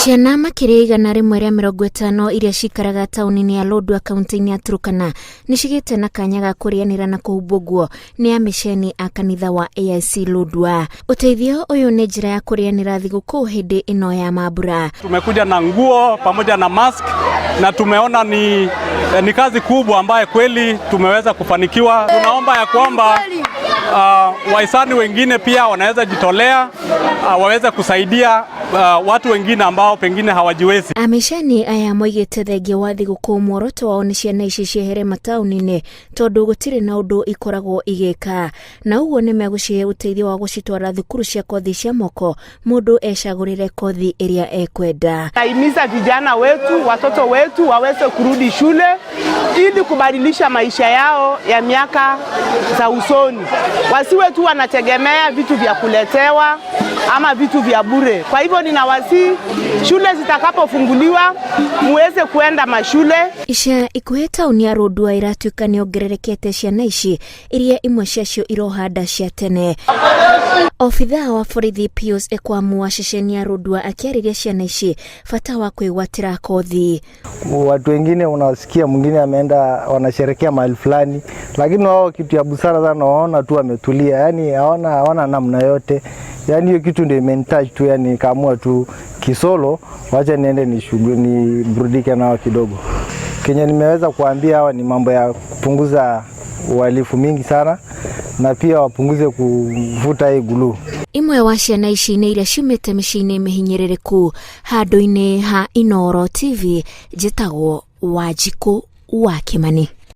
Ciana makĩria 150 iria cikaraga taũni-inĩ ya Lodwar kaunti-inĩ ya Turkana nĩ cigĩte na kanya ga kũrĩanĩra na kũhumbwo nguo nĩ amĩceni a kanitha wa AIC Lodwar. Ũteithio ũyũ nĩ njĩra ya kũrĩanĩra thigũkũ hĩndĩ ĩno ya mambura. Tumekuja na nguo pamoja na mask na tumeona ni, ni kazi kubwa ambaye kweli tumeweza kufanikiwa. Tunaomba ya kwamba wahisani wengine pia wanaweza jitolea waweze kusaidia watu wengine ambao pengine hawajiwezi. Amĩcani aya moigĩte thengia wa thigũkũ muoroto wao nĩ ciana ici ciehere mataũni-inĩ tondũ gũtirĩ na ũndũ ikoragwo igĩka, na ũguo nĩ megũcihe ũteithio wa gũcitwara thukuru cia kothi cia moko mũndũ ecagũrĩre kothi ĩrĩa ekwenda. Nahimiza vijana wetu, watoto wetu waweze kurudi shule ili kubadilisha maisha yao ya miaka za usoni, wasiwe tu wanategemea vitu vya kuletewa ama vitu vya bure. Kwa hivyo ninawasihi shule zitakapofunguliwa muweze kuenda mashule. Ica ikuhĩ taũni ya Lodwar ĩratuĩka nĩ yongererekete ciana ici iria imwe ciacio iroha nda cia tene. Obithaa wa borithi Pius Ekwamu wa ceceni ya Lodwar akĩarĩria ciana ici bata wa kwĩgwatĩra kothi. Watu wengine unasikia mwingine ameenda wanasherekea mahali fulani, lakini wao kitu ya busara sana waona tu wametulia, yani hawana namna yote, yani hiyo kitu ndio imenitouch tu, yani nikaamua tu kisolo, wacha niende niburudike nao kidogo. Kenye nimeweza kuambia hawa ni mambo ya kupunguza uhalifu mingi sana na pia wapunguze kuvuta hii glue. Imwe wa ciana ici nĩ iria ciumĩte mĩciĩ-inĩ mĩhinyĩrĩrĩku. Handũ-inĩ ha Inooro TV, njĩtagwo Wanjikũ wa Kĩmani.